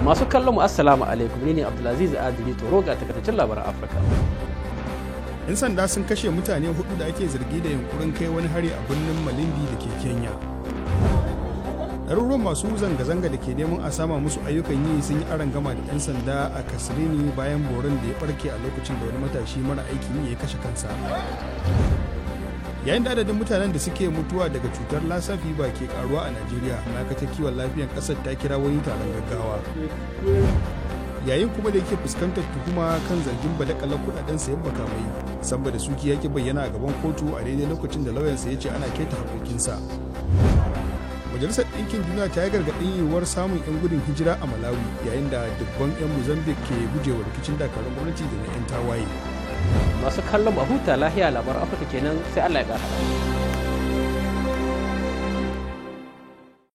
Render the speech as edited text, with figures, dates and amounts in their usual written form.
Masu kallon mu, assalamu alaikum. Ni ne Abdulaziz Adili Toro, ga takaitaccen labaran Afirka. 'Yan sanda sun kashe mutane hudu da ake zargi da yunkurin kai wani hari a birnin Malindi da ke Kenya. Ɗaruruwan masu zanga-zanga da ke neman a sama musu ayyukan yi sun yi gama da 'yan sanda a Kasrini bayan boron da ya barke a lokacin da wani matashi mara aikin yi ya kashe kansa. Yayin da adadin mutanen da suke mutuwa daga cutar Lassa fever ke karuwa a Najeriya, ma'aikatar kiwon lafiyar ƙasar ta kira wani taron gaggawa. Yayin kuma da yake fuskantar tuhuma kan zargin badakalar kudaden sayan makamai, Samba Dasuki ya ki bayyana a gaban kotu a daidai lokacin da lauyansa ya ce ana keta hakokinsa. Majalisar Ɗinkin Duniya ta yi gargaɗin yiwuwar samun 'yan gudun hijira a Malawi, yayin da dubban 'yan Mozambique ke gujewa rikicin dakarun gwamnati da na 'yan tawaye. Masu kallon mu, a huta lahiya. Labaran Afirka kenan, sai Allah ya ƙara.